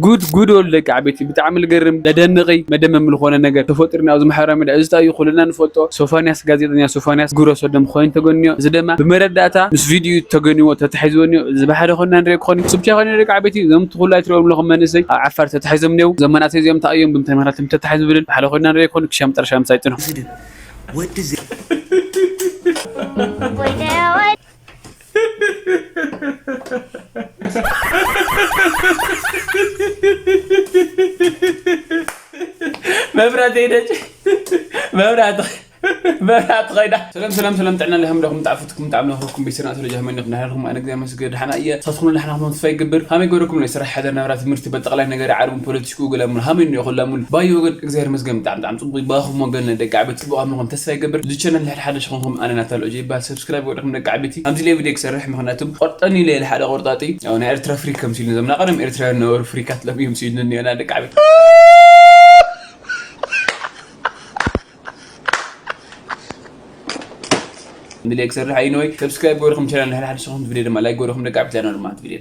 ጉድ ጉድ ወሉ ደቂ ዓበይቲ፣ ብጣዕሚ ልገርም ለደንቂ መደመም ልኾነ ነገር ተፈጢሩና ኣብዚ ማሕበራዊ ሚድያ። እዚ እንታይ እዩ? ኩልና ንፈልጦ ሶፋንያስ፣ ጋዜጠኛ ሶፋንያስ ግብረ ሰዶም ኮይኑ ተገንዮ። እዚ ድማ ብመረዳእታ ምስ ቪድዩ ተገንዎ ተታሒዝዎ እኒኦ። እዚ ብሓደ ኮይና ንሪኦ ክኾን እዩ። ስብቻ ኮይኑ ደቂ ዓበይቲ፣ እዞም ትኹሉ ኣይትሪኦም ኣለኹም መንእሰይ ኣብ ዓፋር ተታሒዞም እኒኦ። እዞም መናእሰይ እዚኦም እንታይ እዮም? ብምንታይ ምኽንያት እዮም ተታሒዞም ዝብል ብሓደ ኮይና ንሪኦ ክኾን። ክሻም ጥርሻ ምሳይ ጽኑ። ወዲ መብራት ሄደች። መብራት መብራት ኸይዳ። ሰላም ሰላም ሰላም፣ ጥዕና ለህም ደኹም ጣፍትኩም ጣዕም ነኽርኩም ቤተሰብና ስለ ጃህመን ነኽና ሄርኩም ኣነ እግዚኣብሔር መስገድ ሓና እየ። ሳትኩም ለሕና ኹም ተስፋ ይገብር። ሃመይ ገበረኩም ናይ ስራሕ ሓደር ናብራ ትምህርቲ በጠቕላይ ነገር ዓርቡን ፖለቲኩ ገላሙን ሃመይ ነው የኹላሙን ባዮ ወገን እግዚኣብሔር መስገን ብጣዕም ጣዕም ጽቡቅ ባኹም ወገን ደቂ ዓበይቲ ጽቡቅ ኣምልኹም ተስፋ ይገብር። ዝቸነል ልሕድ ሓደ ሽኹንኩም ኣነ ናታል ኦጀ ይባል። ሰብስክራይብ ወደኹም ደቂ ዓበይቲ። ኣምዚ ለይ ቪዲዮ ክሰርሕ ምኽንያቱም ቆርጠኒ ለይ ሓደ ቆርጣጢ ያው ናይ ኤርትራ ፍሪክ ከምሲሉ ዘምና ቀደም ኤርትራውያን ነበሩ ፍሪካት ለም እዮም ሲሉ ነና ደቂ ዓበይቲ። ንሌክ ሰርሕ ኣይነወይ ሰብስክራይብ ገበርኩም ቻናል ንሕና ሓደ ሰኹም ቪድዮ ድማ ላይክ ገበርኩም ደቂ ዓበይቲ ቻናል ድማ ቪድዮ።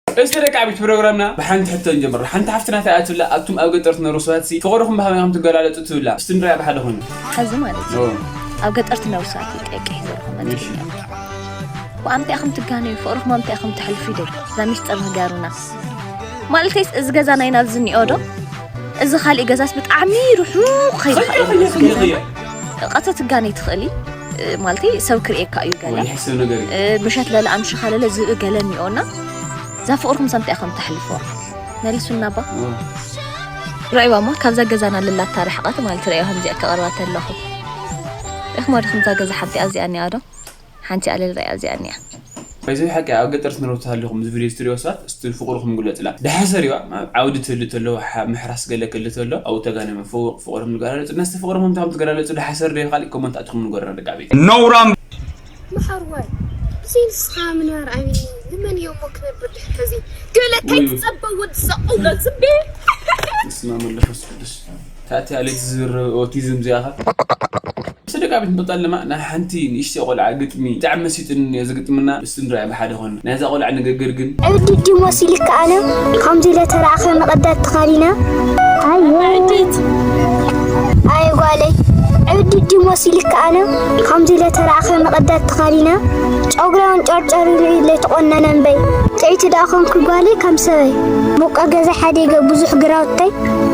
እስቲ ደቂ ዓበይቲ ፕሮግራምና ብሓንቲ ሕቶ ንጀምር። ሓንቲ ሓፍትና እንታይ እያ ትብላ? ኣቱም ኣብ ገጠር ትነብሩ ሰባት ሲ ፍቕርኹም ብኸመይ ከም ትገላለጹ ትብላ። እስቲ ንሪኣ ብሓደ ኮይኑ። ሕዚ ማለት እዩ። ኦ። ኣብ ገጠር ትነብሩ ሰባት እዩ ቀይቀይ ዝበልኩም መልሲ እሺ። እኒኦ። ብኣምታይ ኢኹም ትጋነዩ? ፍቕርኹም ኣምታይ ኢኹም ተሕልፉ ይደል? እዛ ሚስጥር ንገሩና። ማለተይስ እዚ ገዛ ናይ ናብዚ እኒኦ ዶ? እዚ ካሊእ ገዛስ ብጣዕሚ ርሑቕ ከይዱ ኸይዱ፣ ኸይዱ፣ ኸይዱ፣ ኸይዱ። ቀተ ትጋነይ ትኽእሊ። እ፣ ማለተይ ሰብ ክርእየካ እዩ ገለ። ወይ፣ ይሕስብ ነገር እዩ። እ፣ ምሸት ለለ ኣምሽኻ ለለ ዝብኢ ገለ እኒኦና። እዛ ፍቕርኹም ሳምታይ ኢኹም ተሕልፎ? መሊሱና እባ። ኦ። ርኣይዋ እሞ ካብዛ ገዛና ልላታ ርሕቐት ማለት ርኣይዋ ከምዚኣ ክቐርባ ተለኹ። ኢኹም ወዲኹም እዛ ገዛ ሓንቲ እዚኣ እኒኣ ዶ? ሓንቲ ኣለል ርኣያ እዚኣ እኒኣ። ባይዘዊ ሓቂ ኣብ ገጠር ትነብሩ ተሃሊኹም እዚ ቪድዮ ስትሪኦ ሰባት እስቲ ፍቕርኹም ግለጽላ። ደሓሰሪዋ ኣብ ዓውዲ ትህሉ ተሎ፣ ሓ-፣ ምሕራስ ገለ ክህሉ ተሎ፣ ኣብኡ ተጋነመ ፍቕ-፣ ፍቕርኹም ትገላለጹ። ነስቲ ፍቕርኹም እንታኹም ትገላለጹ፣ ደሓሰር ዶ ካልእ ኮመንት ኣትኹም ንገሩና ደቂ ዓበይቲ። ነውራም። መሓርዋይ፣ ብዘይ ንስኻ ምንባር ኣበይ? ንመን እዮ እሞ ክነብር ድሕሪ ሕዚ? ገለ ውይ፣ ውይ። ከይትጸበ ወዲ ዘቑሎ ዝቤ። በስመ አብ ወወልድ ወመንፈስ ቅዱስ። ታቲ ኣሌት ዝዝር ኦቲዝም እዚኣ ኸ? ስደቃ ቤት ምቕጣል ድማ ናይ ሓንቲ ንእሽተይ ቆልዓ ግጥሚ ብጣዕሚ መሲጥኒ እዚ ግጥምና እስቲ ንርኣያ ብሓደ ኾን። ናይዛ ቆልዓ ንግግር ግን ዕብድድ ድዩ መሲልካ ኣነ? ከምዚ ኢለ ተረኣኸ መቐዳት ተኻዲነ? ኣየ። ኣየ ጓለይ፣ ዕብድድ ድዩ መሲልካ ኣነ? ከምዚ ኢለ ተረኣኸ መቐዳት ተኻዲነ? ጨጉረን ጨርጨር ኢሉ ለይተቖነነ እምበይ። ጥዕይቲ ደኣ ኾንኩ ጓለይ ከም ሰበይ። ሙቀ ገዛ ሓዲገ ብዙሕ ግራውተይ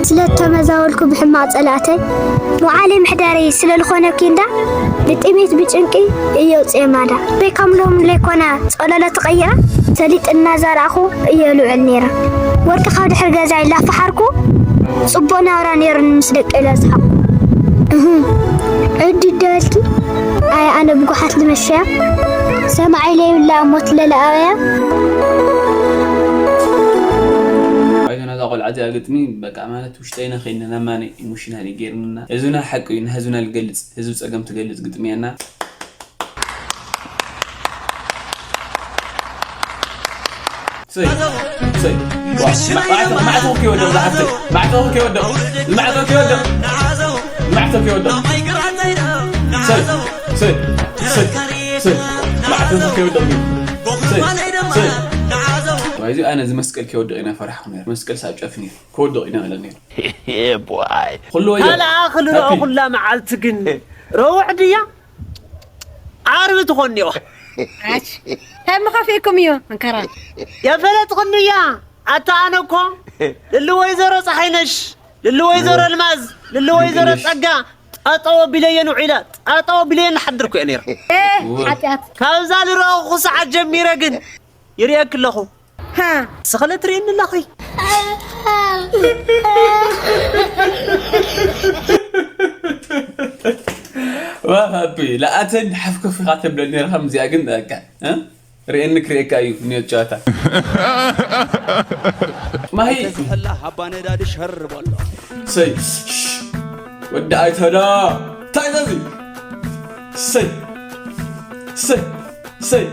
ስለ እተመዛበልኩ ብሕማቕ ጸላእተይ። መዓለይ ምሕዳረይ ስለ ዝኾነ ኬንዳ ብጥሜት ብጭንቂ እየ ውጽኤ ማዳ። በይ ከም ሎም ለይኮነ ጸለሎ ተቐይረ፣ ሰሊጥ እናዘራእኹ እየ ልውዕል ነይረ። ወርቂ ካብ ድሕሪ ገዛይ ላፈሓርኩ፣ ጽቡቕ ናብራ ነይሩኒ ምስ ደቀይ ለዝሓቑ። እህ፣ ዕድድ ደበልኪ፣ ኣይ ኣነ ብጉሓት ልመሸያ፣ ሰማዒ ለይብላ እሞ ትለለ ኣበያ። ኣይ ናዛ ቆልዓ እዚኣ ግጥሚ በቃ ማለት ውሽጠይና ከይንና ማነ ኢሞሽናል እዩ ገይርና። ህዝብና ሓቂ እዩ፣ ንህዝብና ልገልጽ፣ ህዝቢ ጸገም ትገልጽ ግጥሚ እያ እና ሰይ፣ ሰይ። ዋ፣ ማ-፣ ማዕተብ፣ ማዕተብ ከይወድቕ፣ ዝሓፍተይ። ማዕተብ ከይወድቕ። ማዕተብ ከይወድቕ። ማዕተብ ከይወድቕ። ሰይ፣ ሰይ፣ ሰይ፣ ሰይ። ማዕተብ ከይወድቕ። ሰይ፣ ሰይ። ዋይ፣ እዚ ኣነ እዚ መስቀል ከይወድቕ ኢና ፈራሕኩ ነይረ። መስቀል ሳብ ጨፍ ነይሩ። ክወድቕ ኢና ኢለ ነይሩ። Yeah, boy። ኩሉ ወዮ። ካልኣ ክልርኦ ሃፒ። ኩላ መዓልቲ ግን ረውዕ ድያ? ዓርቢ ትኾን እኒኦ። ኣሽ፣ እንታይ ምኸፊእኩም እዩ? እንከራ። የፈለጥኽኒ እያ። ኣታ ኣነ እኮ ልሊ ወይዘሮ ፀሓይነሽ፣ ልሊ ወይዘሮ እወ። ኣልማዝ፣ ልሊ ወይዘሮ ድንቅነሽ። ፀጋ፣ ጠጠው ቢለየን ውዒለ፣ ጠጠው ቢለየን ሓድርኩ እየ ነይረ። ኤ፣ እወ። ሓጢኣት። ካብዛ ዝረኣኹ ሰዓት ጀሚረ ግን ይርእየኪ ኣለኹ። ሃ። ንስኺ ለ ትርእይኒ ኣለኺ። ዋ፣ ሃቢ፣ ለኣተን ሓፍ ከፍ ኢኻ ተብለኒ ነርኻ፣ ከምዚኣ ግን በቃ፣ እ? ርእየኒ ክርእየካ እዩ፣ እኒኦ ጨዋታ። ማሂ። ተዝሕላ ሃባ ነዳዲ ሸር በሎ። ሰይ፣ ሽ፣ ወዲ ኣይተዳ። እንታይ እዩ እዚ? ሰይ፣ ሰይ፣ ሰይ።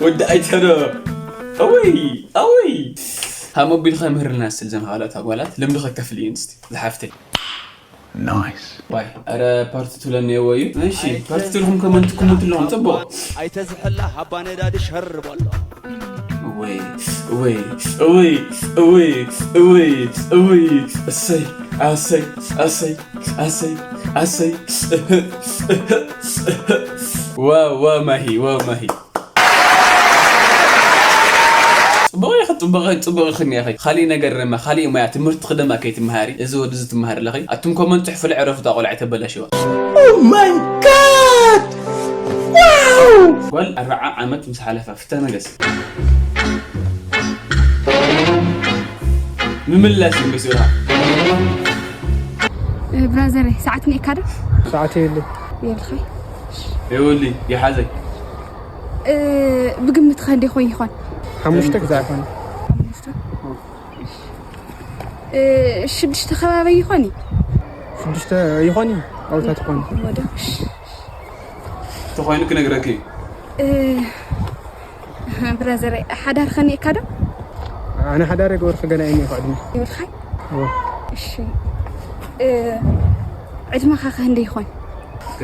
ወዲ ኣይተዶ። ኣወይ፣ ኣወይ። ሃም ኣቢልካ ምህርና ስል ዘን ካልኦት ኣጓላት ልምዲ ከከፍል እየን እስቲ፣ ዝሓፍተይ። Nice. ዋይ፣ ኧረ ፓርት ቱ ለኔዎ እዩ። እሺ፣ ፓርት ቱ ለኹም ከመንት ኩምንት ለኹም ጽቡቕ። ኣይተዝሕላ ሃባ ነዳዲ ሸር በሎ። ወይ ወይ ወይ ወይ ወይ ወይ። እሰይ፣ ኣሰይ፣ ኣሰይ፣ ኣሰይ፣ ኣሰይ፣ ኣሰይ። ዋው፣ ዋው፣ ማሂ፣ ዋው፣ ማሂ። ጽቡቕ ኢኺ፣ ጽቡቕ፣ ጽቡቕ ኢኺ እኒኣኺ። ካሊእ ነገር ድማ፣ ካሊእ ሞያ ትምህርቲ ክደማ ከይትመሃሪ፣ እዚ ወዲ እዚ ትመሃሪ ኣለኺ። ኣቱም ኮመንት ጽሕፉ፣ ዕረፉ፣ እታ ቆልዓ ተበላሽዋ። Oh my god! Wow! ጓል ኣርብዓ ዓመት ምስ ሓለፋ ፍታ ነገስ። ምምላስ እዩ መሲልካ። ብራዘር፣ ሰዓት ኔካ ዶ? ሰዓት የለ። የብልኻይ? ይውሊ ይሓዘይ። ብግምትኻ እንደ ኾን ይኾን? ሓሙሽተ ግዛዕ ይኾን? ሽዱሽተ ከባቢ ይኾን? ሽዱሽተ ይኾን? ኣውታት ይኾን? ወደ ተኾይኑ ክነግረኪ እዩ። ብራዘር፣ ሓዳር ኸኒእካ ዶ? ኣነ ሓዳር ገበርክ ገና እየ እኮ ዕድመ። ይብልኻይ? እሺ። ዕድመኻ ከ እንደ ይኾን?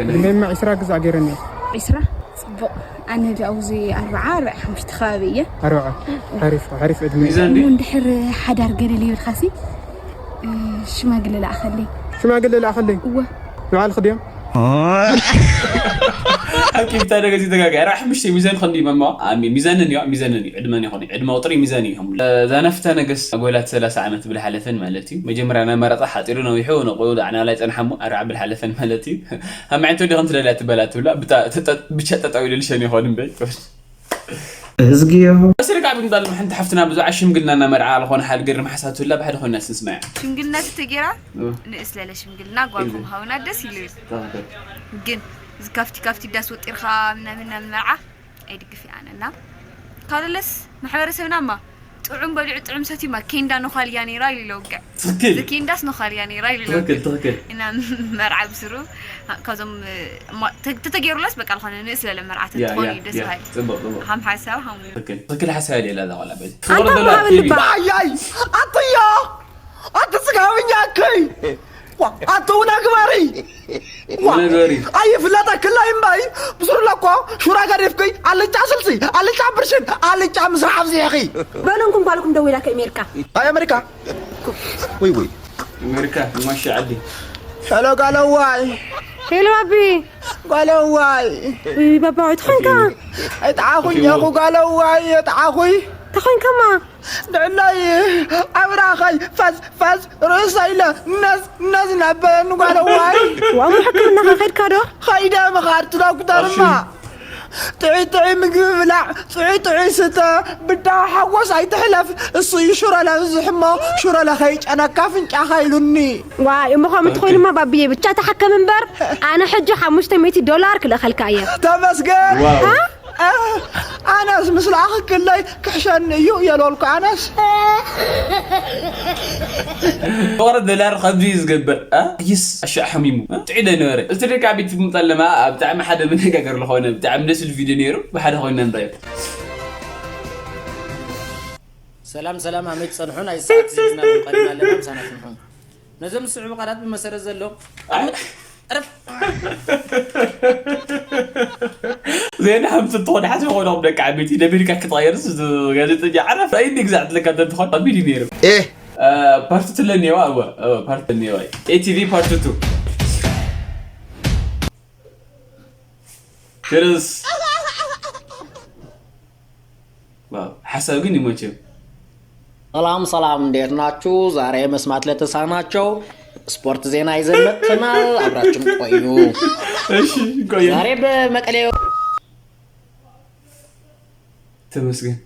ዕድመማ ዒስራ ግዛዕ ገይረኒ። ዒስራ? ጽቡቕ። ኣነ ኣብዚ ኣርብዓ፣ ኣርብዓ ሓሙሽተ ከባቢ እየ። ኣርብዓ። ሓሪፍ፣ ሓሪፍ ዕድመ። ሚዛን ድዩ? እሞ እንድሕር ሓዳር ገለ ለይብልካሲ፣ ሽማግለ ለኣኸለይ። ሽማግለ ለኣኸለይ? እወ። ንባዕልኺ ድዮም? ሓቂፍታ ደገ ሲተጋገ ኣርብዓ ሓሙሽተ ሚዛን ኸንዲ መማ። ኣሚ ሚዛንን እዩ፣ ሚዛንን እዩ። ዕድመን ይኾን። ዕድመ ቁጥሪ ሚዛን እዩ። ዛናፍታ ነገስ ኣጎላት ሰላሳ ዓመት ብልሓለፈን ማለት እዩ። መጀመርያ ናይ መረጻ ሓጺሩ ነዊሑ ንቑ ዳዕና ላይ ጸንሓሞ ኣርብዓ ብልሓለፈን ማለት እዩ። ኣብ መዓንቶ ዲኹም ትደልያ ትበላ ትብላ። ብታ-፣ ተጠ-፣ ብቻ ጠጠው ኢሉ ልሸን ይኾን እምበይ። እዝግዮ። በስሪ ካብ እንዳልም ሓንቲ ሓፍትና ብዙዓ ሽምግልናና መርዓ ዝኾነ ሓል ገርም ሓሳብ ትብላ ብሓደ ኮይና ስንስማያ። ሽምግልና ተተጌራ ንእስ ለለ ሽምግልና ጓልኩም ሃውና ደስ ኢሉ እዩ። ግን እዚ ካፍቲ ካፍቲ ዳስ ወጢርካ ምናምን ምናምን መርዓ ኣይድግፍ ኣነ እና ካልለስ ማሕበረሰብናማ ጥዑም በሊዑ ጥዑም ሰቲማ ኬንዳ ነዃልያ ነይራ ኢሉ ኢለ ውግዕ ትክክል። ኬንዳስ ነዃልያ ነይራ ኢሉ ኢለ ትክክል ትክክል። እና መርዓ ብስሩ ካብዞም ተተገይሩለስ በቃ ዝኾነ ንእስ ለለ መርዓ ያ ተትኾን ያ እዩ ደስ ያ በሃሊ ጽቡቅ ጽቡቅ። ሃም ሓሳብ ሃም ትክክል ትክክል ሓሳብ የለ ዛቆላ በይ። ኣታ ፍቅር መሃብል በላ ልባ ኣያይ ኣትዮ ኣትጽጋብኛ ከይ ኣተውና ግባሪ ነገሪ ኣይፍለጠክላይ እምባይ ብስሩላ እኮ ሹራ ገዲፍክይ ኣልጫ ስልሲ ኣልጫ ብርሽን ኣልጫ ምስራሕ ኣብዚሕኺ በሉ እንኩም ጓልኩም ደዊላ ከይ ሜርካ ኣይ ኣሜሪካ ወይ ወይ ኣሜሪካ ማሻ ዓዲ ሄሎ ጋለዋይ ሄሎ ኣቢ ጋለዋይ ውይ ባባ ወይ ተኾንካ እጥዓኹኝ የኹ ጋለዋይ እጥዓኹይ ተኾንካማ ንዕላይ ኣብራኸይ ፈዝ ፈዝ ርእሰ ኢለ ነዝ ነዝ ነበየኒ ጓለዋይ ዋሙ ሕክምናኻ ከድካ ዶ ኸይደ ምኻድ ዶክተርማ ጥዑይ ጥዑይ ምግቢ ብላዕ ጥዑይ ጥዑይ ስተ ብዳ ሓጎስ ኣይትሕለፍ እሱ እዩ ሽረለ ብዝሕሞ ሽረለ ከይጨነካ ፍንጫኻ ኢሉኒ ዋይ እሞ ከምኡ ትኾይኑማ ባብዬ ብቻ ተሓከም እምበር ኣነ ሕጂ ሓሙሽተ ሚእቲ ዶላር ክልእኸልካ እየ ተመስገን እ? ኣነስ ምስ ለኣኽክለይ ክሕሸኒ እዩ የልበልኩ ኣነስ ፍቕሪ ዶላር ከምዚ እዩ ዝገብር እ? ይስ ኣሻ ሓሚሙ እ? ጥዒደ ነበረ እዚ ደቂ ዓበይቲ ትምጠለማ ብጣዕሚ ሓደ መነጋገር ዝኾነ ብጣዕሚ ደስ ዝብል ቪድዮ ነይሩ ብሓደ ኮይና እንታይ ሰላም ሰላም ኣመይ ትጸንሑ ናይ ሰዓት ዜና ቀሪና ኣለና ምሳና ጽንሑ ነዞም ዝስዕቡ ቃላት ብመሰረት ዘሎ ዕረፍ ዜና ሃምቲ ትኾን ሓዚ ኾኖም ደቂ ዓበይቲ ደቢልካ ክትቐየርስ ጋዜጠኛ ዓረፍ ኣይኒ ግዛዕ ትለካ እንተትኾን ከቢድ እዩ ነይሩ ኤህ ፓርቲ ትለኒዋ እወ ፓርቲ ትለኒዋ ኤቲቪ ፓርቲ ቱ ችርስ ሓሳብ ግን ይመችም ሰላም ሰላም እንዴት ናችሁ? ዛሬ መስማት ለተሳናቸው ስፖርት ዜና ይዘን መጥተናል። አብራችን ቆዩ። እሺ ቆዩ ዛሬ በመቀሌ ተመስገን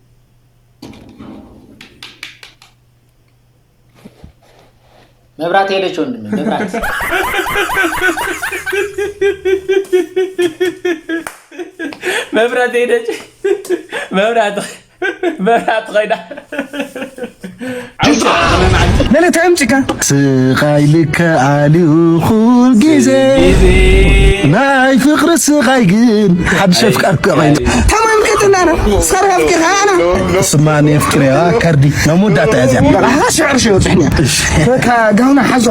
መብራት ሄደች ወንድም መብራት መብራት ሄደች መብራት መብራት ኸይዳ ነለታይ ኣምፅካ ስቃይ ልከኣልዩ ኩል ግዜ ናይ ፍቅሪ ስቃይ ግን ሓድሽ ኣፍቃርኩ ኮይኑ ተማም ከጥናና ስኻር ኣፍቂርካ ኣና ስማ ነፍቅርያ ከርዲ ናብ መወዳእታ እያ እዚኣ ሽዕር ሽወፅሕኛ በካ ጋውና ሓዞ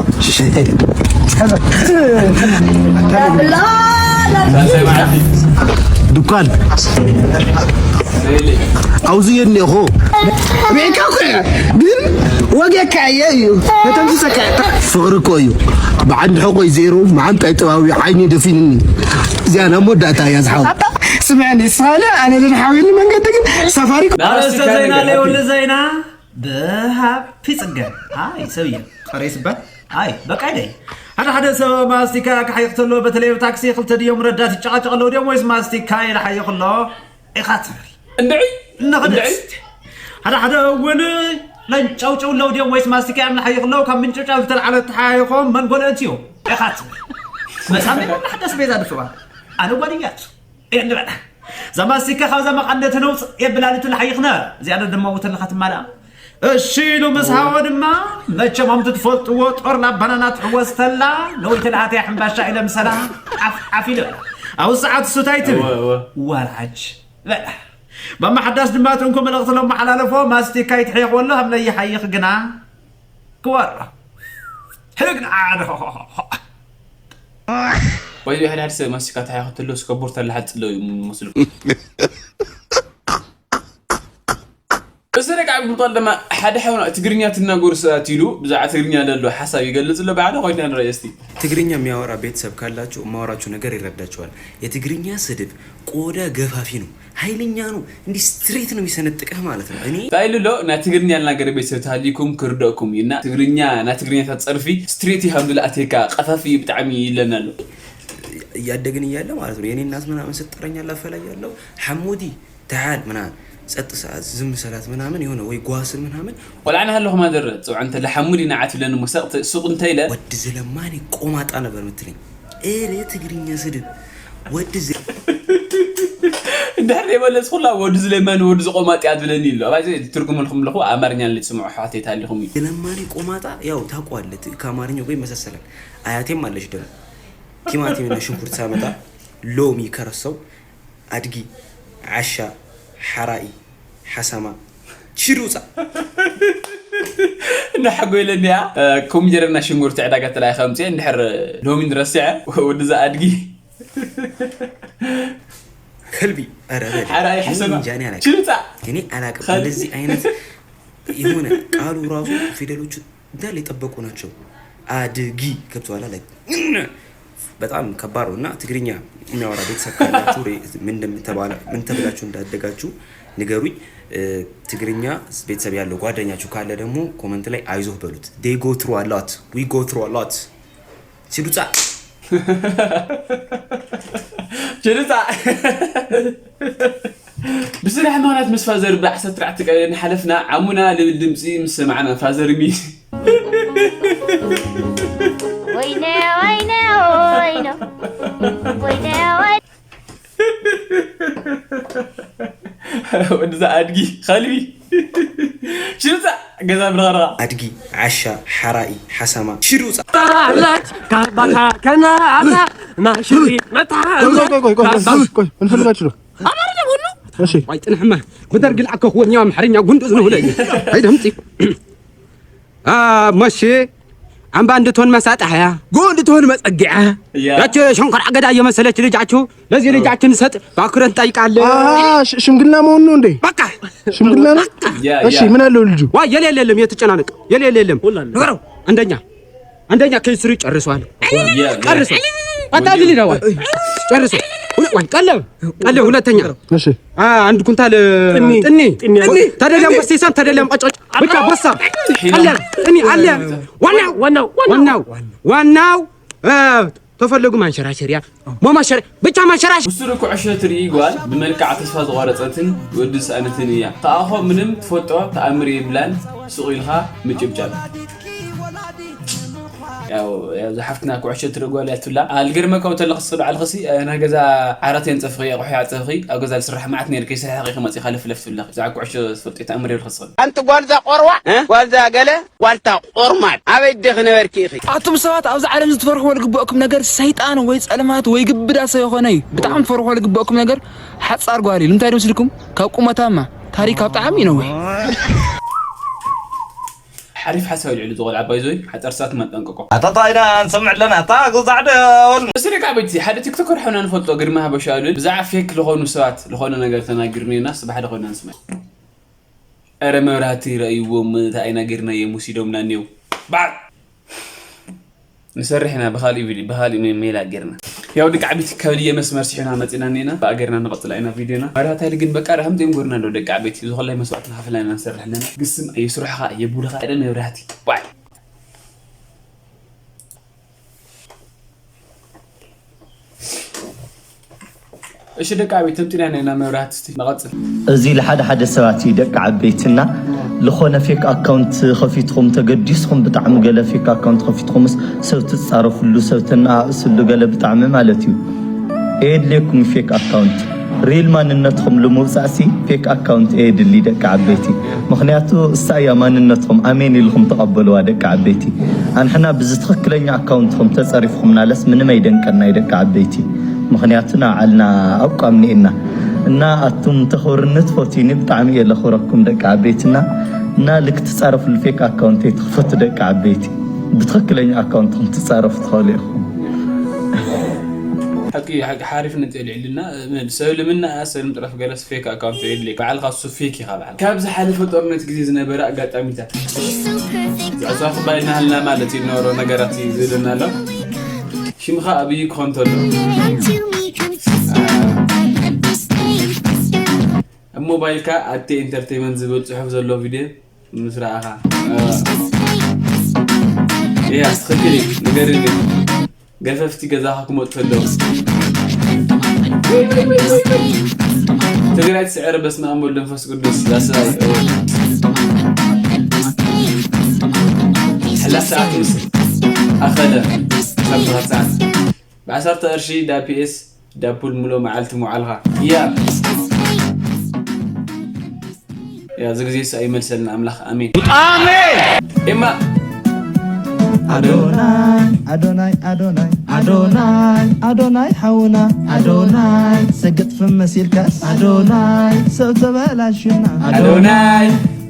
ድኳን ኣብዚ እየ እኒኤኹ። ሪእካ እኮ እየ፣ ግን ወጌካ እየ እዩ። ከተምስሰካ እየ። ፍቕሪ እኮ እዩ። ብዓንዲ ሕቆይ ዘይሩ መዓንጣይ ጥባዊ ዓይኒ ደፊንኒ። እዚኣ ናብ መወዳእታ እያ ዝሓው። ስምዕኒ፣ ስኻለ ኣነ ድን ሓዊኒ መንገዲ ግን ሳፋሪ ናርእስተ ዜና ለየውሊ ዜና ብሃፒ ጽገ። ኣይ ሰብየ፣ ጸረ ይስበር። ኣይ በቃ ይደይ። ሓደ ሓደ ሰብ ማስቲካ ክሓይኽ ተሎ፣ በተለይ ኣብ ታክሲ ክልተ ድዮም ረዳት ይጨቃጨቕ ኣለዉ ድዮም ወይስ ማስቲካ ይልሓይኽ ኣሎ ኢኻ ትብል? እንድዒ፣ እንኽድስ። እንድዒ። ሓደ ሓደ እውን ለንጨውጨው ኣለዉ ድዮም ወይስ ማስቲካ እዮም ልሓይኽ ኣለዉ? ካብ ምንጭብጫብ ዝተልዓለ ተሓያይኾም መንጎለ እንትዩ ኢኻ ትብል? መሳሚ ሓደስ ቤዛ ድፍባ። ኣነ ጓደኛ እየ። እንበል። እዛ ማስቲካ ካብዛ መቐነት ነውፅ የብላልቱ ልሓይኽነ። እዚኣ ዶ ድማ ውተልኻ ትማልኣ? እሺ ኢሉ ምስ ሃወ ድማ፣ መቸም ከምቲ ትፈልጥዎ ጦር ናብ ባናና ትሕወስ ተላ፣ ነዊተ ለኣተያ ሕምባሻ ኢለ ምሰላ፣ ዓፍ ዓፍ ኢለ በላ። ኣብዚ ሰዓት እሱ እንታይ ትብል? እወ፣ እወ። ወራጅ በላ። ባማ ሓዳስ ድማ ትንኩ መልእኽቲ ለመሓላለፎ፣ ማስቲካ ይትሕየኽ ወሎ፣ ሃብለ ይሓይኽ ግና ክወራ። ሕግና ዓዶ። ወይ ሓደ ሓደ ሰብ ማስቲካ ተሓይኽ ተሎ ስከቦር ተላሓጥ ጥለው ይመስሉ። እዚ ደቂ ዓቢ ምጣል ድማ ሓደ ሓውና ትግርኛ ትናገሩ ሰባት ኢሉ ብዛዕባ ትግርኛ ለሎ ሓሳብ ይገልጽ ኣሎ። ብዓደ ኮይና ንረአ እስቲ። ትግርኛ የሚያወራ ቤተሰብ ካላችሁ የማወራችሁ ነገር ይረዳችኋል። የትግርኛ ስድብ ቆዳ ገፋፊ ነው፣ ኃይለኛ ነው፣ እንዲህ ስትሬት ነው የሚሰነጥቀህ ማለት ነው። እኔ እንታይ ኢሉ ኣሎ? ናይ ትግርኛ ልናገር ቤተሰብ ተሃሊኩም ክርደእኩም እዩ። እና ትግርኛ፣ ናይ ትግርኛታት ጸርፊ ስትሬት እዩ፣ ሃምብል ኣቴካ ቀፋፊ እዩ ብጣዕሚ ይለና ኣሎ። እያደግን እያለ ማለት ነው የኔ እናት ምናምን ስትጠራኝ አላፈላ እያለሁ ሐሙዲ ተዓል ምናምን ጸጥ ሰዓት ዝም ሰላት ምናምን የሆነ ወይ ጓስን ምናምን ቆልዓ ናሃለኹ ማዘር ጽውዓ እንተለ ሓሙዲ ንዓ ትብለኒ እሞ ሰቕ ተ-፣ ሱቕ እንተ ኢለ ወዲ ዝለማኒ ቆማጣ ነበር ምትለኝ። ኤረ ትግርኛ ስድብ ወዲ ዝ- እንድሕር ዘይመለስኩላ ወዲ ዝለማኒ ወዲ ዝቆማጢ እያ ትብለኒ ኣሎ። ኣባይ ትርጉም ልኩም ኣለኹ ኣማርኛ ልትስምዑ ኣሕዋተይ ታሊኹም እዩ። ዝለማኒ ቆማጣ ያው ታውቀዋለህ፣ ት-፣ ከአማርኛው ጋር ይመሳሰላል። አያቴም አለች ደግሞ ቲማቲምና ሽንኩርት ሳመጣ ሎሚ ከረሰው ኣድጊ፣ ዓሻ፣ ሓራኢ፣ ሓሰማ፣ ችሩፃ። እንዳሓጎ ኢለ እንዲያ፣ እ፣ ኮሚደረና ሽንጉርቲ ዕዳጋ ተላኢኻ ኣምፅኤ፣ እንድሕር ሎሚ ንረሲዐ፣ ወድዛ ኣድጊ። ከልቢ፣ ኧረ በል። ሓራኢ፣ እኔ ሓሰማ፣ እንጃ፣ እኔ አላቅም። ችሩፃ። እኔ አላቅም። ከልቢ። እንደዚህ አይነት የሆነ ቃሉ ራሱ ፊደሎቹ እንዳለ የጠበቁ ናቸው። አድጊ ገብቶሃል? Like በጣም ከባድ ነው። እና ትግርኛ የሚያወራ ቤተሰብ ካላችሁ ሬ-፣ ምን እንደምትባላ-፣ ምን ተብላችሁ እንዳደጋችሁ ንገሩኝ። እ፣ ትግርኛ ቤተሰብ ያለው ጓደኛችሁ ካለ ደግሞ ኮመንት ላይ አይዞህ በሉት። They go through a lot. We go through a lot. ሲዱጻ። ሲዱጻ። ብስራሕ ምኽንያት ምስ ፋዘር ብዓሰርተ ኣርባዕተ ቀበሌ እናሓለፍና ዓሙና ልብል ድምፂ ምስ ሰማዕና ፋዘር ሚ ወይነ፣ ወይነ፣ ወይነ፣ ወይነ፣ ወይነ። ወድዛ ኣድጊ ከልቢ ሽሩፃ ገዛ ብረኸረኻ ኣድጊ ዓሻ ሓራኢ ሓሳማ ሽሩፃ ጣላት ካባኻ ከናራ ማሽሪ መታሃ ቆይ፣ ቆይ፣ ቆይ፣ ቆይ፣ ቆይ፣ ቆይ፣ እንፈልጋችሁ ነው። ኣማርኛ ሁሉ እሺ። ዋይ፣ ጥንሕማ ብደርጊ ልኣከኽዎ እኛ ኣምሓርኛ ጉንዱ ዝንብለ እዩ። ኣይደምፂ። አ፣ መቼ አምባ እንድትሆን መሳጣያ፣ ጎ እንድትሆን መጸጊያ። ያ። ያቺ ሸንኮር አገዳ የመሰለች ልጃችሁ ለዚህ ልጃችን ሰጥ ባክረን ጠይቃለሁ። አሃ፣ ሽ-፣ ሽምግልና መሆን ነው እንዴ? በቃ። ሽምግልና ነው? ያ፣ እሺ፣ ያ። ምን አለው ልጁ? ዋ፣ የሌለ የለም፣ የትጨናነቅ፣ የሌለ የለም። ሁላለ። ንገረው። አንደኛ፣ አንደኛ ኬሚስትሪ ጨርሷል። ያ፣ ያ። ጨርሷል። አታድል ይለዋል። ጨርሶ። ሁለ-፣ ዋይ፣ ቀለብ፣ ቀለብ ሁለተኛ። እሺ። አ፣ አንድ ኩንታል ጥኒ። ጥኒ። ጥኒ። ጥኒ። ተደለም በስቲሳን ተደለም ቀጮጭ። ብቻ ቦሳ። ቀለብ፣ ጥኒ አለ። ዋናው፣ ዋናው፣ ዋናው። ዋናው፣ ዋናው፣ አ፣ ተፈለጉ ማንሸራሸሪያ። ሞማሸር-፣ ብቻ ማንሸራሸ- ብስሩ ኩዕሾ ትርኢ ጓል ብመልክዓ ተስፋ ዝቖረጸትን ወዲ ዝሰኣነትን እያ። ተኣኾ ምንም ትፈልጦ ተኣምር የብላን፣ ሱቕ ኢልኻ ምጭብጫብ። ያው፣ ያው፣ እዛ ሓፍትና ኩዕሾ ትርኢ ጓል እያ ትብላ። ኣልገርመካ ተለኽሲ ባዕልኽሲ፣ እ፣ ናይ ገዛ ዓራት የንጸፍኺ፣ ኣቑሑ ያጸፍኺ፣ ኣብ ገዛ ዝስራሕ መዓት ነይርኪ፣ ስራሕ ኢኺ መጺኻ ለፍለፍ ትብለኺ። ብዛዕባ ኩዕሾ ትፈልጢ ተኣምር የብልኺ ትኽእል። ኣንቲ ጓል እዛ ቆርዋ፣ እ? ጓል እዛ ገለ፣ ጓልታ ቆርማድ፣ ኣበይ ደኺ ነበርኪ ኢኺ? ኣቱም ሰባት፣ ኣብዚ ዓለም እዚ ትፈርሕዎ ልግበእኩም ነገር ሰይጣን ወይ ጸልማት ወይ ግብዳ ሰይኾነ እዩ። ብጣዕሚ ትፈርሕዎ ልግበእኩም ነገር ሓጻር ጓል እዩ። ንምንታይ ዶ መስልኩም? ካብ ቁመታማ ታሪካ ብጣዕሚ ይነውሕ። ሓሪፍ ሓሳብ ልዕሊ ዝቆልዓ ባይዞይ ሓፀር ሰዓት መጠንቀቆ ኣታታ ኢና ንሰምዕ ኣለና ኣታ ጉዛዕ ደውን እስሪ ካብ ቤት ሓደ ቲክቶከር ሐና ንፈልጦ ግርማ ሀበሻ ልብል ብዛዕባ ፌክ ዝኾኑ ሰባት ዝኾነ ነገር ተናግርኒና ስባሕ ደኾና ንስማዕ። ኧረ መብራህቲ ረእይዎም እንታይ ኢና ጌርናዮም ወሲዶምና እኒው ባዕ ንሰርሕ ኢና ብኻሊእ ቪድዮ ብኻሊእ ሜ- ሜላ ጌርና። ያው ደቂ ዓበይቲ ከብልየ መስመር ስሒና መፂና እኒና ብኣ ጌርና ንቐፅላ ኢና ቪድዮና። መብራህቲ ግን በቃ ርሃምቲኦም ጎርና ዶ ደቂ ዓበይቲ እዚ ኾላይ መስዋዕት ንኸፍልና ኢና ንሰርሕ ኣለና። ግስም ኣየስሩሕኻ ኣየቡልኻ ደ መብራህቲ ባዕ እሺ ደቂ ኣቤት ተምጢና ነና መብራህቲ እስቲ ንቐጽል። እዚ ልሓደ ሓደ ሰባት እዩ ደቂ ዓበይትና ልኾነ ፌክ ኣካውንት ኸፊትኹም ተገዲስኹም ብጣዕሚ ገለ ፌክ ኣካውንት ኸፊትኹምስ ሰብ ትፃረፍሉ ሰብ ተነኣእስሉ ገለ ብጣዕሚ ማለት እዩ። ኣየድልየኩም ፌክ ኣካውንት ሪል ማንነትኹም ልምውፃእሲ ፌክ ኣካውንት ኣየድሊ ደቂ ዓበይቲ። ምኽንያቱ እሳ እያ ማንነትኹም ኣሜን ኢልኹም ተቐበልዋ ደቂ ዓበይቲ። ኣንሕና ብዚ ትኽክለኛ ኣካውንትኹም ተፀሪፍኹምናለስ ምንም ኣይደንቀናይ ደቂ ዓበይቲ። ምኽንያቱ ንባዕልና ኣቋም እኒኤና እና ኣቱም ተኽብርኒ ትፈትዩኒ ብጣዕሚ እየ ለኽብረኩም ደቂ ዓበይትና እና ልክትፃረፍሉ ፌክ ኣካውንት ኣይትኽፈቱ ደቂ ዓበይቲ። ብትኽክለኛ ኣካውንትኹም ትፃረፉ ትኽእሉ ኢኹም። ሓቂ ሓቂ ሓሪፍ ነጥቢ ኣልዒልና። ሰብ ልምና ሰብ ልምጥረፍ ገለስ ፌክ ኣካውንት የድልየካ። ባዕልኻ እሱ ፌክ ኢኻ ባዕልካ። ካብ ዝሓለፈ ጦርነት ግዜ ዝነበረ ኣጋጣሚታት። ዝዕፅዋ ክባል ናሃልና ማለት እዩ ዝነበሮ ነገራት እዩ ዝብለና ኣሎ። ሽምኻ ኣብይ ክኾን ተሎ። ኣብ ሞባይልካ ኣቴ ኢንተርቴይመንት ዝብል ፅሑፍ ዘለዎ ቪድዮ ምስ ረኣኻ እያ ትኽክል እዩ ንገርኒ ገፈፍቲ ገዛኻ ክመፁ ከለዉ ትግራይ ትስዕር በስመ ኣብ ወልድ መንፈስ ቅዱስ ዛስባይ ሕላ ሰዓት ምስ ኣኸለ ሰብተኸት ሰዓት ብዓሰርተ ቅርሺ ዳ ፒኤስ ዳፑል ምሎ መዓልቲ ምውዓልኻ እያ ያ እዚ ግዜ እሱ ኣይመልሰልና ኣምላኽ ኣሜን ኣሜን ኤማ ኣዶናይ ኣዶናይ ኣዶናይ ኣዶናይ ኣዶናይ ሓውና ኣዶናይ ስግጥ ፍምስ ኢልካስ ኣዶናይ ሰብ ተበላሽና ኣዶናይ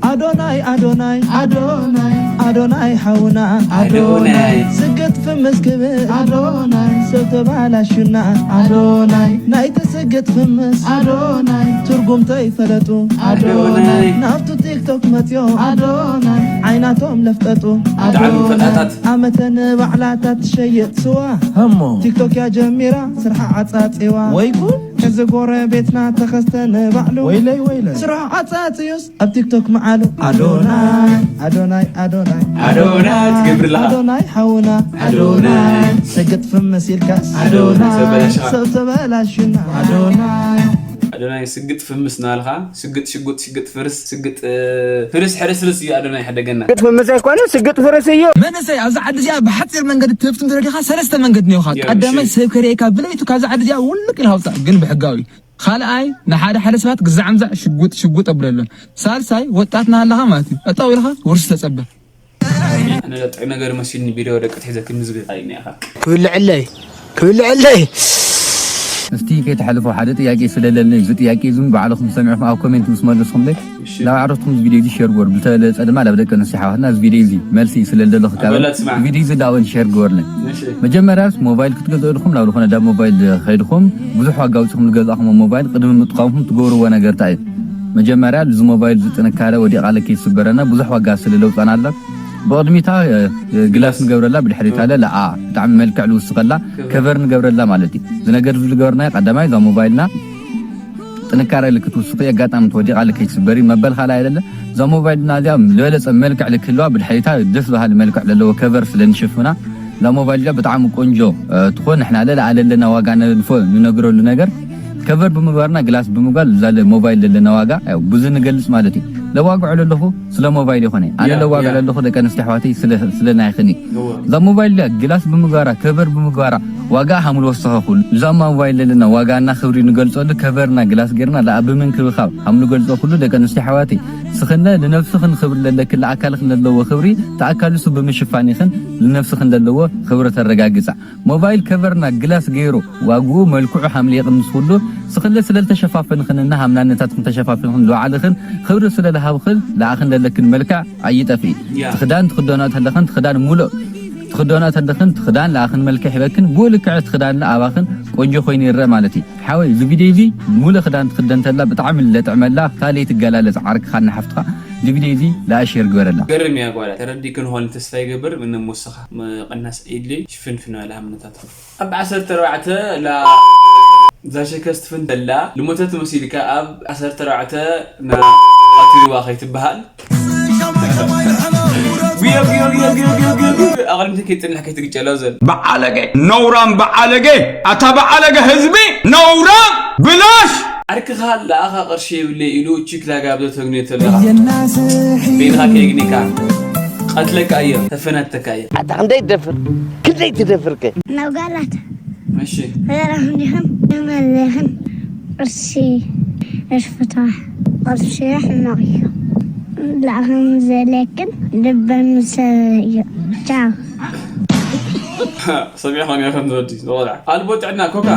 ኣዶናይ ኣዶናይ ኣዶናይ ኣዶናይ ሓውና ኣዶናይ ስግጥ ፍምስ ክብል ኣዶናይ ሰብ ተባላሹና ኣዶናይ ናይቲ ስግጥ ፍምስ ኣዶናይ ትርጉም ተይፈለጡ ኣዶናይ ናብቱ ቲክቶክ መፅዮ ኣዶናይ ዓይናቶም ለፍጠጡ ኣዶናይ ኣመተ ንባዕላታ ትሸይጥ ስዋ እሞ ቲክቶክ እያ ጀሚራ ስርሓ ዓፃፂዋ ወይ ጉድ ሕዚ ጎረቤትና ተኸስተ ንባዕሉ ወይለይ ወይለይ ስርሑ ዓፃፅዩስ ኣብ ቲክቶክ መዓሉ ኣዶናይ ኣዶናይ ኣዶናይ ኣዶናይ ትገብር ኣለኻ ኣዶናይ ሓውና ኣዶናይ ስግጥ ፍምስ ኢልካስ ኣዶናይ ሰብ ተበላሽና ኣዶናይ ኣዶናይ ስግጥ ፍምስ ናልኻ ስግጥ ሽጉጥ ሽግጥ ፍርስ ስግጥ ፍርስ ሕርስርስ እዩ ኣዶናይ ሕደገና ስግጥ ፍምስ ኣይኮነ ስግጥ ፍርስ እዩ መንእሰይ ኣብዚ ዓዲ እዚኣ ብሓፂር መንገዲ ትህፍትም ተደሊኻ ሰለስተ መንገዲ ነውኻ ቀዳማይ ሰብ ከርእየካ ብለይቱ ካብዚ ዓዲ እዚኣ ውልቅ ኢልካ ውፃእ ግን ብሕጋዊ ካልኣይ ንሓደ ሓደ ሰባት ግዛዕ ምዛዕ ሽጉጥ ሽጉጥ ኣብለሎም ሳልሳይ ወጣት ናሃለኻ ማለት እዩ ጠጠው ኢልኻ ውርሲ ተፀበ ኣነ ጥዑይ ነገር መሲልኒ ቪድዮ ደቂ ትሒዘ ክምዝግብ ኣይኒ ኢኻ ክብልዕለይ ክብልዕለይ እስቲ ከይትሓልፎ ሓደ ጥያቄ ስለለኒ እዚ ጥያቄ እዚ ባዕልኹም ሰሚዕኹም ኣብ ኮሜንት ምስ መለስኹምለይ ናብ ኣዕረትኩም እዚ ቪድዮ እዚ ሸር ግበሩ ብተለፀ ድማ ናብ ደቂ ኣንስትዮ ሓዋትና እዚ ቪድዮ እዚ መልሲ ስለልደለኹ ካብ ቪድዮ እዚ ዳውን ሸር ግበርለይ መጀመርያስ ሞባይል ክትገዝኡ ኢልኩም ናብ ዝኾነ ዳ ሞባይል ከይድኹም ብዙሕ ዋጋ ኣውፂኹም ዝገዛእኹም ሞባይል ቅድሚ ምጥቃምኩም ትገብርዎ ነገር እንታይ እዩ መጀመርያ እዚ ሞባይል እዚ ጥንካረ ወዲቓ ለኪ ይስበረና ብዙሕ ዋጋ ስለ ለውጠና ኣሎ ብቕድሚታ ግላስ ንገብረላ ብድሕሪታ ለ ለኣ ብጣዕሚ መልክዕ ልውስኸላ ከቨር ንገብረላ ማለት እዩ እዚ ነገር እዚ ዝገበርናዮ ቀዳማይ እዛ ሞባይልና ጥንካረ ልክትውስኺ ኣጋጣሚ ተወዲቓ ልከይትስበሪ መበል ካልኣይ ለለ እዛ ሞባይልና እዚኣ ዝበለፀ መልክዕ ልክህልዋ ብድሕሪታ ደስ በሃሊ መልክዕ ለለዎ ከቨር ስለ ንሽፍና እዛ ሞባይል እዚኣ ብጣዕሚ ቆንጆ ትኾን ንሕና ለለኣ ለለና ዋጋ ነንፎ ንነግረሉ ነገር ከቨር ብምግባርና ግላስ ብምግባር እዛ ሞባይል ለለና ዋጋ ብዙ ንገልፅ ማለት እዩ ለዋግዖ ለለኹ ስለ ሞባይል ይኾነ ኣነ ለዋግዖ ለለኹ ደቂ ኣንስትዮ ኣሕዋተይ ስለ ናይኽኒ እዛ ሞባይል እዚኣ ግላስ ብምግባራ ከቨር ብምግባራ ዋጋ ሃምሉ ወሰኸ ኩሉ እዛ ሞባይል ለለና ዋጋና ክብሪ ንገልጸሉ ከቨርና ግላስ ጌርና ለኣ ብምንክብኻብ ሃምሉ ገልጾ ኩሉ ደቂ ኣንስትዮ ኣሕዋተይ ስኽነ ንነብስኽን ክብሪ ለለክን ለኣካልኽን ለለዎ ክብሪ ተኣካልሱ ብምሽፋን ኢኽን ንነብስኽን ለለዎ ክብሪ ተረጋግጻ። ሞባይል ከቨርና ግላስ ገይሩ ዋግኡ መልክዑ ሃምሊ የቕንስ ኩሉ ስኽለ ስለ ልተሸፋፈንኽንና ሃምናነታትኽን ተሸፋፍንኽን ልባዕልኽን ክብሪ ስለ ልሃብኽን ለኣኽን ለለክን መልክዕ ኣይጠፍእ። ትኽዳን ትኽደኖ ተለኽን ትኽዳን ሙሉእ ትኽደኖ ተለኽን ትኽዳን ለኣኽን መልክዕ ሂበክን ብኡ ልክዕ ትኽዳን ለኣባኽን ቆንጆ ኮይኑ ይረአ ማለት እዩ። ሓወይ እዚ ቪድዮ እዚ ሙሉእ ክዳን ትኽደን ተላ ብጣዕሚ ለጥዕመላ ካልእ ትገላለጽ ዓርክኻ ንሓፍትኻ እዚ ቪድዮ እዚ ለኣሸር ግበረላ። ገርም እያ ጓላ ተረዲእክን ኾን ተስፋ ይገብር ምንም ወስኻ ምቕናስ የድልይ ሽፍንፍን በላ ሃምነታትኩም። ኣብ ዓሰርተ ኣርባዕተ ላ ዛሸከ ስትፍንተላ ልሞተት መሲልካ ኣብ ዓሰርተ ኣርባዕተ ና ቀትልዋ ከይትበሃል ኣቕልምቲ ከይትጽንሕ ከይትግጨሎ ዘሎ በዓለገ ነውራም በዓለገ ኣታ በዓለገ ህዝቢ ነውራም ብላሽ ዓርክኻ ለኣኻ ቅርሺ የብለይ ኢሉ ቺክ ላጋ ብዘተግንዮ ተለኻ ቤንኻ ከየግኒካ ቀትለካ እዮ ተፈናተካ እዮ ኣታ ክንደይ ትደፍር ክንደይ ትደፍር ከ ናብ ጋላት እሺ ፈራህም ዲኽን ንመለኽን ቅርሺ እሽፍታ ቅርሺ ሕማቕ እዩ ለኣኽን ዘለክን ልበን ምሰ እዩ ቻው ሰሚዕኻ ነይረ ከምዚ ወዲ ዝቆልዓ ኣልቦ ጥዕና ኮካ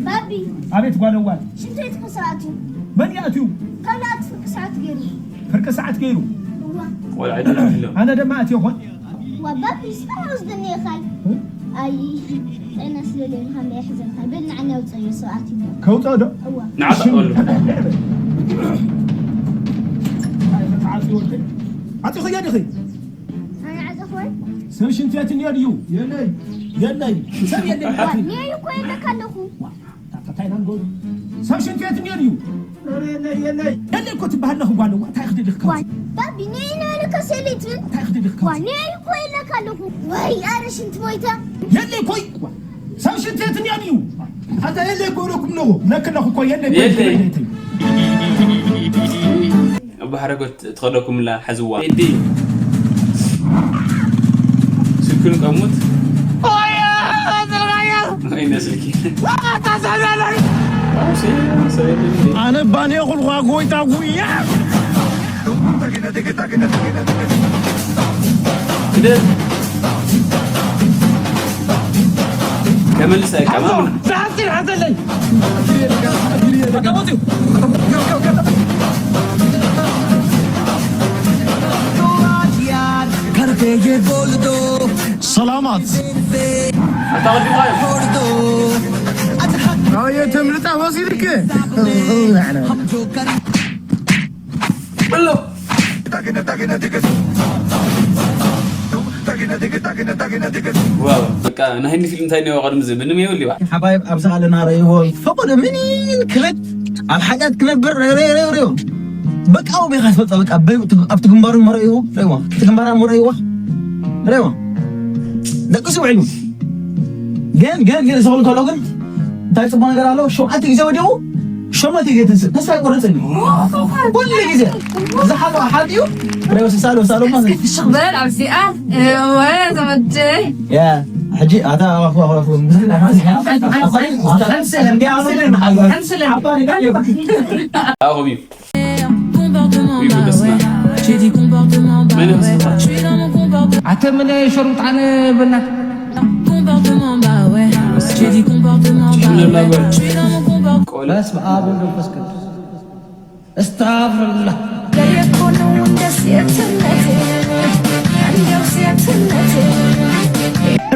ባቢ ኣቤት ጓለዋል ሽንት ቤት ክሰኣት እዩ መን ይኣትዩ ካልኣት ፍርቂ ሰዓት ገይሩ ፍርቂ ሰዓት ገይሩ እዋ ቆልዓ ይደልሎ ኣነ ደማ ኣትየ ኾን ዋ ባቢ ስራሕ ወስደኒ ኢኻይ ኣይ ጥዕና ስለለይ ምኻን በይ ሕዘንካይ በል ንዓኒ ኣውፀዮ ሰብኣት ይሞ ከውፅኦ ዶ እዋ ንዓጠቀሉ ዓፂኹዮ ዲኺ ኣነ ዓፀኽወይ ሰብ ሽንት ቤት እኒኦ ድዩ የለይ የለይ ሰብ የለይ ኔይ እኮ የለካ ኣለኹ ታታይና ንገሩ ሰብ ሽንት ቤት እኒኦ ድዩ የለይ እኮ ትበሃል ኣለኹ ጓል እዋ እንታይ ክደልኽ ዋይ ባቢ ኔይ ነበለካ ሰሌትን እንታይ ክደልኽ ዋ ኔይ እኮ የለካ ኣለኹ ወይ ኣረ ሽንት ሞይታ የለይ እኮ ሰብ ሽንት ቤት እኒኦ ድዩ ኣታ የለይ እኮ ኢለኩም ኣለኹ ነክ ኣለኹ እኮ የለይ እኮ የለይ። የለይ እኮ ኣቦ ሓረጎት ትኸደኩምላ ሓዝዋ ቴዲ ስልክን ቀሙት ወይነ ስልኪ ኣነ ባንየ ኩልኳ ጎይታ ጉያ ግደል ከመልስ ኣይቀማምና ሳንቲም ሓዘለይ ሰላማት ኣታ ቀዲምካዮ ኣየ ተምልጣ ወሲድክ ብሎ ዋው በቃ ናይ ህንዲ ፊልም እንታይ ነዮ ቅድሚ እዚ ምንም የብሉ ይባ ሓባይብ ኣብዚ ኣለና ረእይዎ ፈቆዶ ምኒን ክብል ኣብ ሓጢኣት ክነብር ረእዮ በቃ ኣውቢኻ ትፈልጦ በቃ ኣብቲ ግንባሩ መረእይዎ ረእይዎ እቲ ግንባራ መረእይዎ ረእይዎ ደቂ ስውዕሉ ግን ግን ግን ዝኽእል ከሎ ግን እንታይ ፅቡቅ ነገር ኣሎ ሸውዓተ ግዜ ወዲቑ ሸሞንተ ግዜ ትንስእ ተስፋ ኣይቆርፅን እዩ ኩሉ ግዜ ዝሓሉ ሓዲኡ ረዮ ስሳሎ ሳሎ ማለት ሽኽበል ኣብዚኣ እወ ተወደይ ያ ሕጂ ኣታ ኣዋኹ ኣዋኹ ኣኹም እዩ ይብሉ ደስና መን ይመስልካ ኣተ ምን ሸሩጣን በናት ሽም ነላ ጓል በስመ ኣብ ወወልድ ወመንፈስ ቅዱስ እስተፍርላ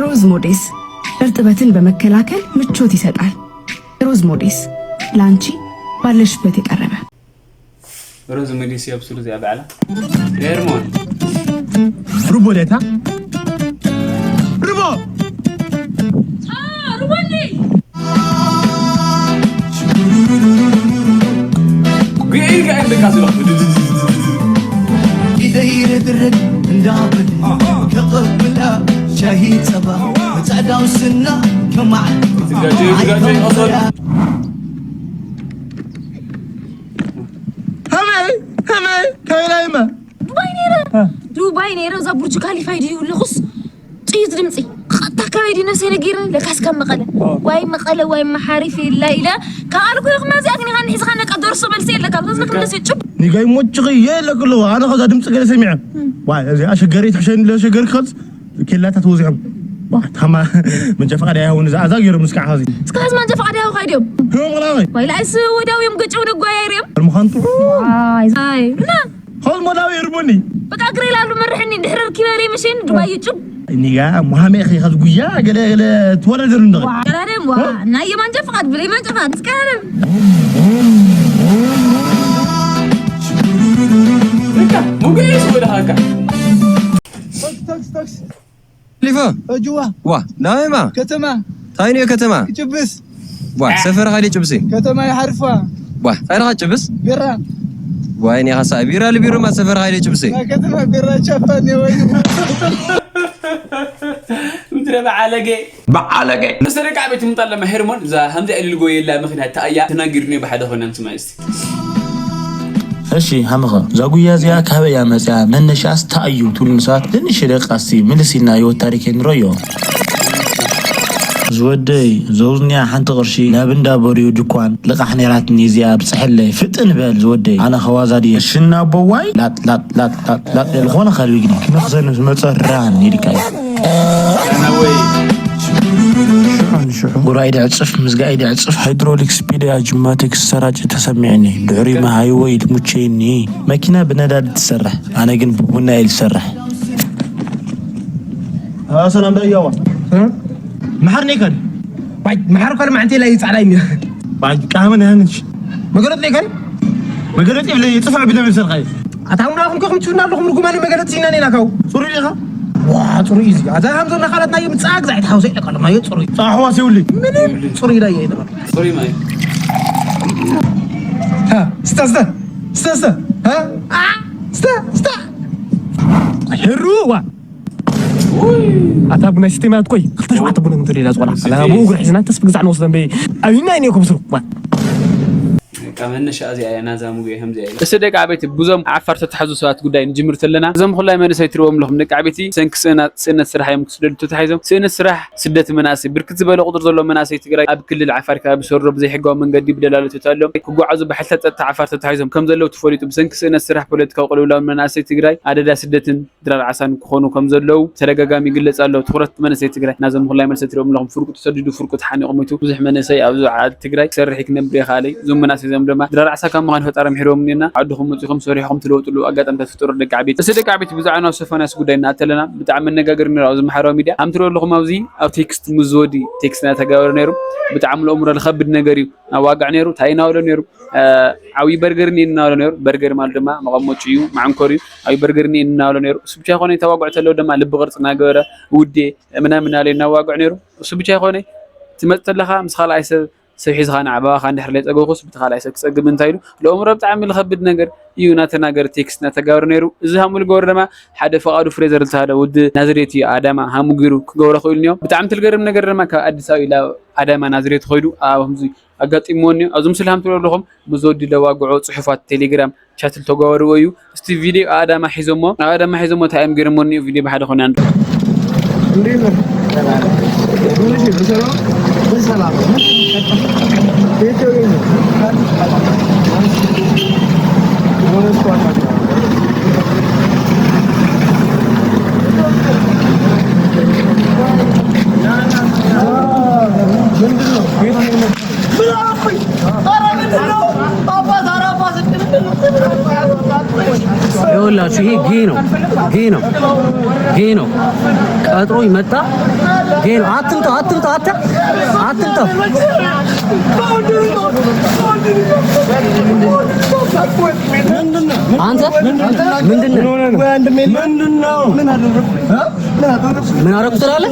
ሮዝ ሞዴስ እርጥበትን በመከላከል ምቾት ይሰጣል። ሮዝ ሞዴስ ለአንቺ ባለሽበት የቀረበ። ሮዝ ሞዴስ የብስሉ እዚኣ ባዕላ ሄርሞን ሩቦ ደታ ሩቦ ጉዒ ጋር እንደካስሎ ኢደይ ርድርድ እንዳብል ከቕብላ ሻሂ ጸባ ጸዳው ስና ከማዕ ይትጋጨ ይትጋጨ ይቆሰል ከመይ ከመይ ከመይ ላይመ ዱባይ ነይረ ዱባይ ነይረ እዛ ቡርጅ ካሊፋ ድዩ ኣለኹስ ጥይት ድምፂ ቐጥታ ካበይ ድዩ ነብሰይ ነጊረ ለካስ ካብ መቐለ ዋይ መቐለ ዋይ መሓሪፍ ኢላ ኢለ ካብ ኣልኮ ይኹም እዚኣ ግን ኻን ሒዝኻ ነቃ ደርሶ መልሲ የለ ካብ ዘዝነ ክምለስ ይጭብ ኒጋይ ሞጭኺ የለክ ኣለዋ ኣነ ከዛ ድምፂ ገለ ሰሚዐ ዋይ እዚ ኣሸገሪ ትሕሸኒ ለሸገሪ ክኸልፅ ኬላታት ወዚዖም ታማ መንጃ ፈቃድ ኣይሃውን እዛ ኣዛ ገይሮም እስካዕ ኸዚ እስካዕ ኸዚ መንጃ ፈቃድ ይሃውኻ ድዮም ህሞላዊ ዋይ ላይስ ወዲያው እዮም ገጭው ነጓያ ይርዮም ምዃን ጥዑ ኣይ እና ሆልሞላዊ ይርቡኒ በቃ እግረ ይላሉ መርሕኒ ድሕሪ ርኪበ ለይ መሸኒ ድባይ ይጭብ እኒጋ ሙሃሜ ኸዚ ጉያ ገለ ገለ ትወዳደሩ እንደ ቀዳደም ዋ ናይ የማንጃ ፍቃድ ብለይ ማንጃ ፍቃድ እስካለም ሙገስ ወደ ሃካ ሊፎ እጅዋ ዋ ናበይማ ከተማ ታይንዮ ከተማ ጭብስ ዋ ሰፈር ኻይደ ጭብሲ ከተማ ይሓርፋ ዋ ታይንኻ ጭብስ ቢራ ዋይ ኔኻ ሳእ ቢራ ልቢሩማ ሰፈር ኻይደ ጭብሲ ከተማ ቢራ ቻፓን ወይ ምድረ በዓለጌ በዓለጌ ምስ ደቂ ዓበይቲ ምጣ ኣለማ ሄርሞን እዛ ከምዚ ኢሉ ልጎየላ ምኽንያት ተኣያ ተናጊሩኒ ብሓደ ኮይና ንስማ እስቲ እሺ ሃምኸ እዛ ጉያ እዚኣ ካበይ እያ መፅያ መነሻስ እንታይ እዩ ትብሉ ንሰባት ንንሽ ደቃ እስቲ ምልስ ኢልና ህይወት ታሪከይ ንረዮ ዝወደይ ዘውዝንያ ሓንቲ ቅርሺ ናብ እንዳ በርዩ ድኳን ልቃሕ ነይራትኒ እዚኣ ብፅሐለይ ፍጥን በል ዝወደይ ኣነ ከዋዛ ድየ እሽና ኣቦዋይ ላጥ ላጥ ላጥ ላጥ ላጥ ዝኾነ ከልቢ ግዲ ክነኽዘን ዝመፀ ራን ኢልካ እዩ ጉራይ ድዕፅፍ ምዝጋይ ድዕፅፍ ሃይድሮሊክ ስፒድ እያ ጅማቴክ ሰራጭ ተሰሚዕኒ ድሕሪ መሃይወይ ድሙቸይኒ መኪና ብነዳዲ ትሰርሕ ኣነ ግን ብቡና እየ ዝሰርሕ ሰላም ዳያዋ መሓር ነይከን ባይ መሓር ከል ማዕንቴ ላይ ጻዕዳ ይኒ ባይ ቃመን ያንሽ መገለጥ ነይከን መገለጥ ይብለ ይጥፋ ቢለ መሰልካይ ኣታ ምናኹም ከኹም ትውና ኣለኹም ርጉማን መገለጥ ሲና ነና ካው ጽሩ ኢኻ ዋ ጽሩ ኢዚ ኣታ ሃምዞ ናኻላት ናይ ምጻግ ዛይት ሓውሰ ይለቀሉ ማዮ ጽሩ ጻሕዋ ሲውሊ ምንም ጽሩ ኢላ ይሄ ነበር ጽሩ ማይ ها استاذ استاذ ها استاذ استاذ ሄሩ ዋ ኣታ ቡና ሲስተማት ኮይ ክልተ ሸውዓተ ቡና እንተ ሌላ ዝቆላ ኣላ ብኡ ግርሕ ዝና ተስፍ ግዛዕ ንወስደን በይ ኣቢና ይኔ ኮብስሩ ዋ ካብ መነሻ እዚኣ እያ ናዛ ሙጉ ከምዚኣ ኢላ እስቲ ደቂ ዓበይቲ ብዙም ዓፋር ተተሓዙ ሰባት ጉዳይ ንጅምር ተለና እዞም ኩላይ መንእሰይ ትሪእዎም ኣለኹም ደቂ ዓበይቲ ሰንኪ ስእነት ስራሕ እዮም ክስደዱ ተታሒዞም ስእነት ስራሕ ስደት መናእሰይ ብርክት ዝበለ ቁፅር ዘለዎ መናእሰይ ትግራይ ኣብ ክልል ዓፋር ከባቢ ሰሮ ብዘይሕጋዊ መንገዲ ብደላሎ ተታሎም ክጓዓዙ ብሓይልታት ፀጥታ ዓፋር ተታሒዞም ከም ዘለዉ ተፈሊጡ ብሰንኪ ስእነት ስራሕ ፖለቲካዊ ቅልውላውን መናእሰይ ትግራይ ኣደዳ ስደትን ድራር ዓሳን ክኾኑ ከም ዘለዉ ተደጋጋሚ ይግለፅ ኣሎ ትኩረት መንእሰይ ትግራይ ናዞም ኩላይ መንእሰይ ትሪኦም ኣለኹም ፍርቁ ተሰዲዱ ፍርቁ ተሓኒቑ ሞይቱ ብዙሕ መንእሰይ ኣብዚ ዓዲ ትግራይ ክሰርሕ ክነብር የኻለይ እዞም መናእሰይ እዚኦም ድማ ድራር ዓሳ ካብ ምዃን ፈጣሪ ምሒርዎም እኒና ዓድኹም መፂኹም ሰሪሕኹም ትለውጥሉ ኣጋጣሚታት ፍጠሩ ደቂ ዓበይቲ እስቲ ደቂ ዓበይቲ ብዛዕባ ናብ ሶፎንያስ ጉዳይ እናኣተለና ብጣዕሚ መነጋገሪ ነይሩ ኣብዚ ማሕበራዊ ሚድያ ከም ትሪኦ ኣለኹም ኣብዚ ኣብ ቴክስት ምስ ዝወዲ ቴክስት እናተጋበረ ነይሩ ብጣዕሚ ለእምሮ ዝኸብድ ነገር እዩ ናብ ዋግዕ ነይሩ እንታይ እናበሎ ነይሩ ዓብዪ በርገር እኒኤኒ እናበሎ ነይሩ በርገር ማለት ድማ መቐመጩ እዩ መዓንኮር እዩ ዓብዪ በርገር እኒኤኒ እናበሎ ነይሩ እሱ ብቻ ይኮነ ተዋግዑ ተለው ድማ ልቢ ቅርፂ እናገበረ ውዴ ምናምን እናበለ እናዋግዑ ነይሩ እሱ ብቻ ይኮነ ትመፅ ተለካ ምስ ካልኣይ ሰብ ሰብ ሒዝኻ ንዓባባኻ እንድሕር ለይፀገኹስ ብቲ ካልኣይ ሰብ ክፀግብ እንታይ ኢሉ ለእምሮ ብጣዕሚ ዝኸብድ ነገር እዩ እናተናገረ ቴክስት እናተጋበረ ነይሩ እዚ ሃሙ ዝገበሩ ድማ ሓደ ፈቓዱ ፍሬዘር ዝተሃለ ወዲ ናዝሬት እዩ ኣዳማ ሃሙ ገይሩ ክገብሮ ክኢሉ እኒኦ ብጣዕሚ ትልገርም ነገር ድማ ካብ ኣዲስ ኣበባ ኢላ ኣዳማ ናዝሬት ኾይዱ ኣብ ከምዚ ኣጋጢምዎ እኒኦ ኣብዚ ምስል ሃምትሎ ኣለኹም ምስ ወዲ ለዋግዖ ፅሑፋት ቴሌግራም ቻት ልተጓወርዎ እዩ እስቲ ቪድዮ ኣዳማ ሒዞሞ ኣብ ኣዳማ ሒዞሞ እንታይ እዮም ገይሮሞ እኒኦ ቪድዮ ብሓደ ኮነ ንዶ ይኸውላችሁ ይሄ ጌ ነው፣ ጌ ነው፣ ጌ ነው። ቀጥሮኝ መጣ። ጌ ነው። አትምጣው፣ አትምጣው፣ አትምጣው። አንተ ምንድን ነህ? ምን አደረኩ ትላለህ?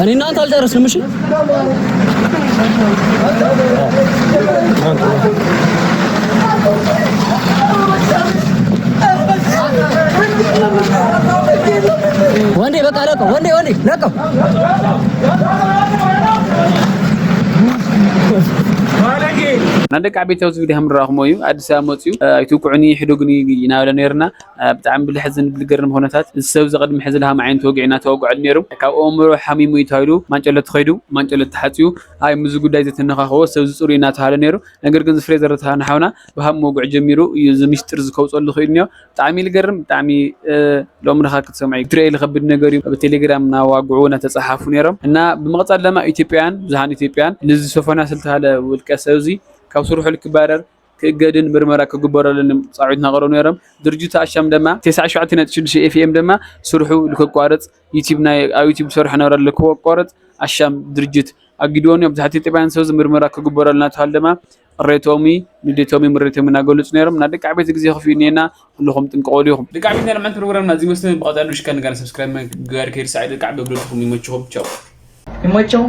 እኔ እናንተ አልጨረስንም። እሺ ወንዴ፣ በቃ ለቀው፣ ወንዴ፣ ወንዴ ለቀው። ናብ ደቂ ዓበይቲ ኣብዚ ቪድዮ ከም ዝረኣኹሞ እዩ። ኣዲስ ኣበባ መፅዩ ኣይትውቅዑኒ ሕደጉኒ እናበለ ነይርና። ብጣዕሚ ብልሕዝን ብልገርም ኩነታት እዚ ሰብ እዚ ቅድሚ ሕዚ ለሃም ዓይነት ወግዒ እናተወግዐሉ ነይሩ። ካብ ኣእምሮ ሓሚሙ እዩ ተባሂሉ ማንጨሎት ተኸይዱ፣ ማንጨሎት ተሓፅዩ። ኣይ ምዚ ጉዳይ ዘተነኻኽዎ ሰብ ዝፅሩ እናተባሃለ ነይሩ። ነገር ግን ዝፍሬዘር ተሃና ሓውና ብሃም መውግዒ ጀሚሩ እዩ እዚ ሚስጥር ዝከውፀሉ ክኢሉ ነዮ። ብጣዕሚ ልገርም ብጣዕሚ ሎምድኻ ክትሰምዐ እዩ ትርእየ ዝኸብድ ነገር እዩ። ብቴሌግራም እናዋግዑ እናተፀሓፉ ነይሮም እና ብምቕፃል ድማ ኢትዮጵያን ብዙሃን ኢትዮጵያን ንዚ ሶፎንያስ ዝተሃለ ውልቀ ሰብ እዚ ካብ ስርሑ ልክባረር ክእገድን ምርመራ ክግበረሉን ፃዊዕት እናቕረቡ ነይሮም። ድርጅቱ ኣሻም ድማ ተስዓ ሸውዓተ ነጥቢ ሽዱሽተ ኤፍኤም ድማ ስርሑ ልክቋረፅ ዩቲብ ናይ ኣብ ዩቲብ ዝሰርሑ ነበረ ልክቋረፅ ኣሻም ድርጅት ኣጊድዎ ነዮ። ብዙሓት ኢትዮጵያን ሰብ እዚ ምርመራ ክግበረሉ እናተባሃለ ድማ ቅሬቶሚ ንዴቶሚ ምሬቶሚ እናገለፁ ነይሮም። እና ደቂ ዓበይቲ ግዜ ክፍዩ እኒኤና ኩልኹም ጥንቅቐሉ ኢኹም። ደቂ ዓበይቲ ናይ ሎምዓንቲ ፕሮግራም ናዚ መስተ ብቐፃሉ ሽካ ንጋር ሰብስክራይብ ምግባር ከይርሳዕ። ደቂ ዓበይቲ ብለልኩም ይመችኹም። ቻው። ይመቸው።